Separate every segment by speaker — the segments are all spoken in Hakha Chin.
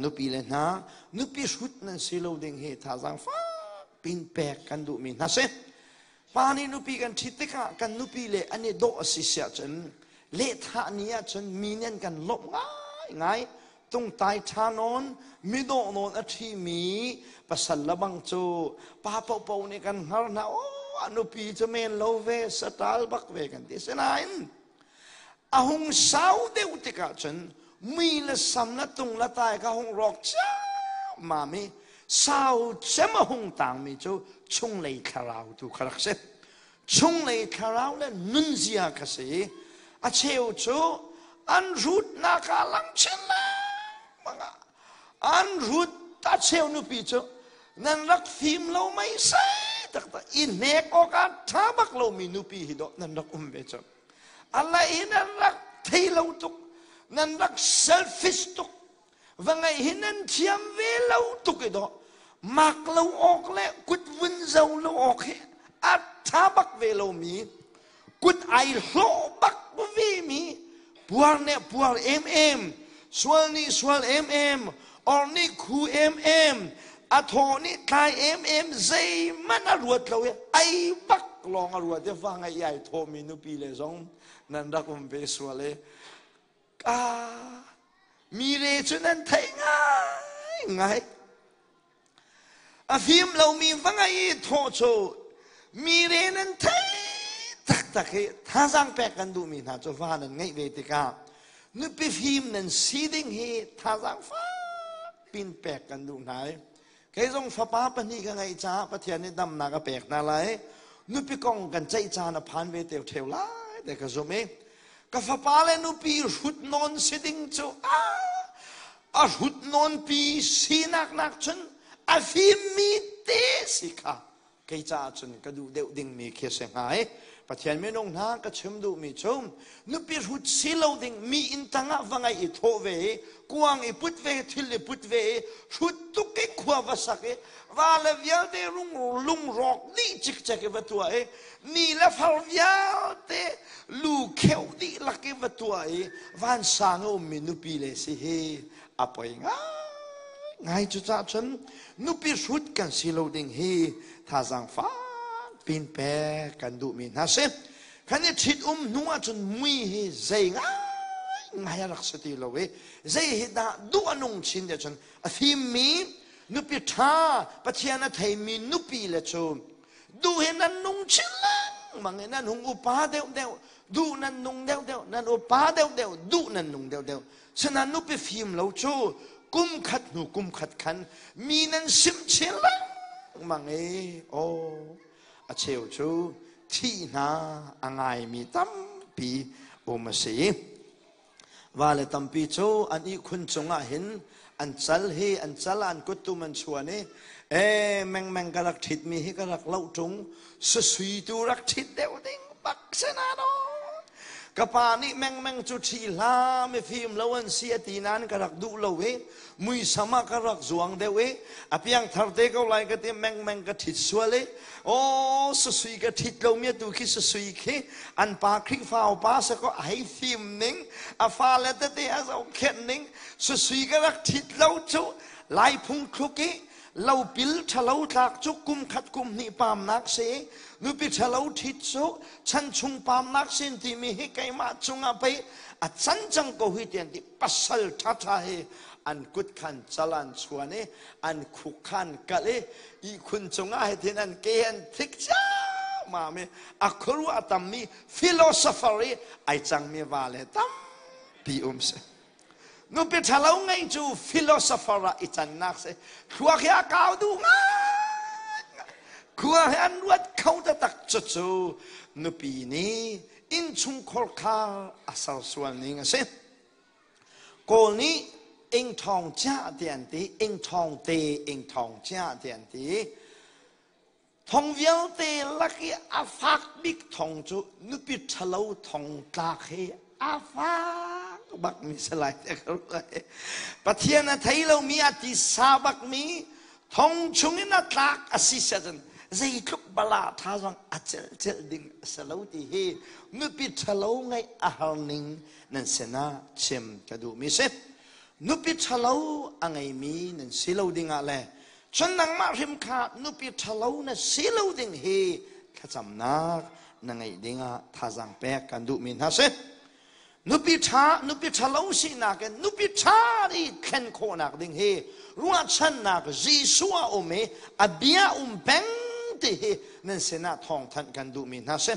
Speaker 1: Nupi le hna, nupi hrut nan si lo ding hi thazaang fak pin pek kan duhmi hna si. Pa nih nupi kan ṭhit tikah kan nupi le an i dawh a si siah cun lehthah ni ahcun mi nih an kan lawmh ngaingai. Tungtai ṭha nawn, midawh nawn a ṭhimi pasal le bang cu pa paohpaoh nih kan hngar hna. Aw, a nupi cu men lo ve, saṭal bak ve kan ti. Asinain a hung sau deuh tikah cun mui le sam le tung le tai kha hung rawk ciammam i sau cem a hung tangmi cu chunglei thlarau tu kha rak si. Chunglei thlarau le nunzia kha si. A cheu cu an rutnak ah lang chin lengmang ah an rut. A cheu nupi cu nan rak fim lo mei sai taktak i hnek awk ah ṭha bak lomi nupi hi dawh nan rak um ve cu. A lei nan rak thei lo tuk, nan rak selfish tuk, va ngeih hi nan thiam ve lo tuk i dawh mak lo awk le kut vun zo lo awk hi a ṭha bak ve lomi, kut ai hlawh bak ve mi, puar ne puar em em, sual nih sual em em, or nih khu em em, a thaw nih tlai em em, zeihmanh a ruat lo i ai bak lawng a ruat i va ngai ai thawmi nupi le zong nan rak um ve sual i ka mi le cu nan theih ngai ngai. A fim lomi va ngai i thawh cu mi re nan thei taktak hi thazaang pek kan duhmi hna cu va nan ngeih ve tikah nupi fim nan si ding hi thazaang fak pin pek kan duh hna i kei zong fapa pahnih ka ngeih caah Pathian nih damnak a pek hna lai. Nupi kong kan ceih caan a phan ve te ṭheu lai te ka zumh i ka fapa le nupi hrut nawn si ding cu a hrut nawnpi sinak nak cun a fimmi te si kha kei caah cun ka duh deuh dingmi khi a si hnga i Pathian minung hna, ka chim duhmi cu nupi hrut si lo ding, mi inn tangah va ngaih i thawh ve i kuang i put ve, thil i put ve i hrut tuk i khua va sak i va le vialte rung lungrawk dih cikcek i va tuah i ni le far vialte lu kheuh dih lak i va tuah i vansang a ummi nupi le si hi a poi ngai ngai. Cucaah cun nupi hrut kan si lo ding hi thazaang fak pin pek kan duhmi hna si. Kan i ṭhit um hnu ahcun mui hi zei ngai ngai a rak si ti lo i zei hi dah duh a nung chin ti cun a fimmi nupi ṭha, Pathian a theimi nupi le cu duh hi nan nung chin lengmang i nan hung upa deuh deuh duh nan nung deuh deuh, nan upa deuh deuh duh nan nung deuh deuh. Sinain nupi fim lo cu kum khat hnu kum khat khan mi nan simh chin lengmang i aw a cheu cu thih hna a ngaimi tampi um a si. Vale tampi cu an ihkhun cungah hin an cal hi an cal an kuttum an chuan i e mengmeng ka rak ṭhitmi hi ka rak loh ṭung, sasui tu rak ṭhit deuh ding bak sena no ka pa nih mengmeng cu ṭhi hlah, mifim lo an si a ti nain ka rak duh lo i muisam ah ka rak zuang deuh i a piangthar te ko lai ka ti, mengmeng ka ṭhit sual i aw sasui ka ṭhit lomi atu khi sasui khi an pa Khrihfa upa sa ko a hei fim ning, a fale tete a zohkhenh ning. Sasui ka rak ṭhit lo cu lai phung thluk i lopil ṭhalo tlak cu kum khat kum hnih pamnak si, nupi ṭhalo ṭhit cu chan chung pamnak sin timi hi keimah cungah pei a can cang ko hi tian ti. Pasal ṭhaṭha hi an kut khan cal an chuan i an khuk khan kalh i ihkhun cungah hi thin an ke an thik ciammam i a khuaruah a tammi philosopher i ai cangmi va le tampi um si. Nupi ṭhalo ngei cu philosopher ah i cannak si. Thluak hi a kau duh ngai, khua hi an ruat kho taktak. Cucu nupi nih innchungkhar kha a sersual ning a si. Kawl nih ing ṭhawng chia ti an ti, ing ṭhawng te, ing ṭhawng chia ti an ti. Thong vialte lak i a fak bik thong cu nupi ṭhalo thong tlak hi a fak bakmi si lai te ka ruah. Pathian a thei lomi, a tisa bakmi thong chungin a tlak a si cun zeitluk bala ṭha zong a celh ding a si lo ti hi nupi ṭhalo ngeih a har ning nan sinah chim ka duhmi si. Nupi ṭhalo a ngeimi nan si lo dingah le cun nangmah hrim kha nupi ṭhalo na si lo ding hi thlacamnak na ngeih dingah thazaang pek kan duhmi hna si. Nupi ṭha, nupi ṭhalo sinak in nupi ṭha i thlen khawhnak ding hi ruahchannak Jesuh a um i a bia um peng ti hi nan sinah thawngthanh kan duhmi hna si.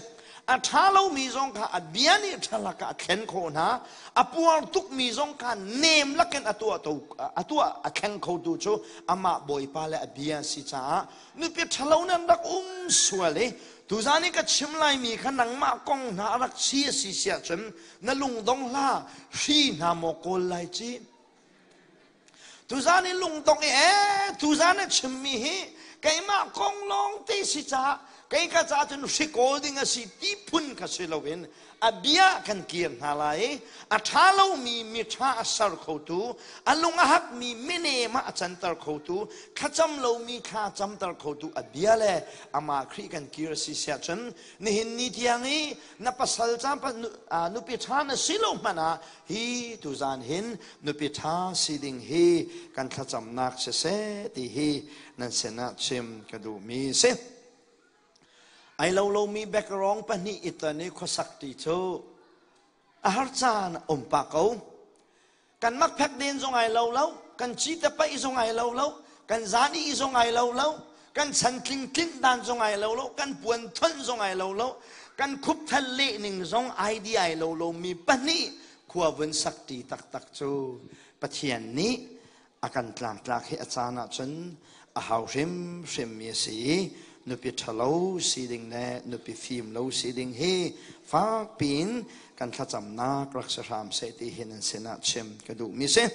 Speaker 1: A ṭha lomi zong kha a bia nih ṭha lakah a thlen khawh hna. A puar tukmi zong kha nem lakin a tuah to, a tuah a thleng khotu cu amah Bawipa le a bia si caah nupi ṭhalo nan rak um sual i tuzan i ka chim laimi kha nangmah kong hna a rak si a si siah cun na lungdong hlah hri hna maw kawl lai ci. Tuzan i lungdong i ee tuzan a chimmi hi keimah kong lawng te si caah kei ka caah cun hri kawl ding a si ti phun kha si loin a bia kan kir hna lai i a ṭha lomi miṭha a ser khotu a lung a hakmi minem ah a canter khotu thlacam lomi thla a camter khotu a bia le amah Khrih kan kir a si siah cun nihin ni tiang i na pasal ca nupi ṭha na si lo hmanh ah hi tuzan hin nupi ṭha si ding hi kan thlacamnak siseh ti hi nan sinah chim ka duhmi si. Ai lo lomi background pahnih i ton i khuasak ti cu a har caan um pah ko. Kan makphek den zong ai lo lo, kan cite paih zong ai lo lo, kan zan i zong ai lo lo, kan chantling tlinh dan zong ai lo lo, kan puan thonh zong ai lo lo, kan khupthal leh ning zong ai di ai lo lomi pahnih khua vun sak ṭi taktak cu Pathian nih a kan tlangtlak hi a caan ahcun a hau hrimhrimmi a si i nupi ṭhalo si ding le nupi fim lo si ding hi fakpiin kan thlacamnak rak si hram seh ti hi nan sinah chim ka duhmi si.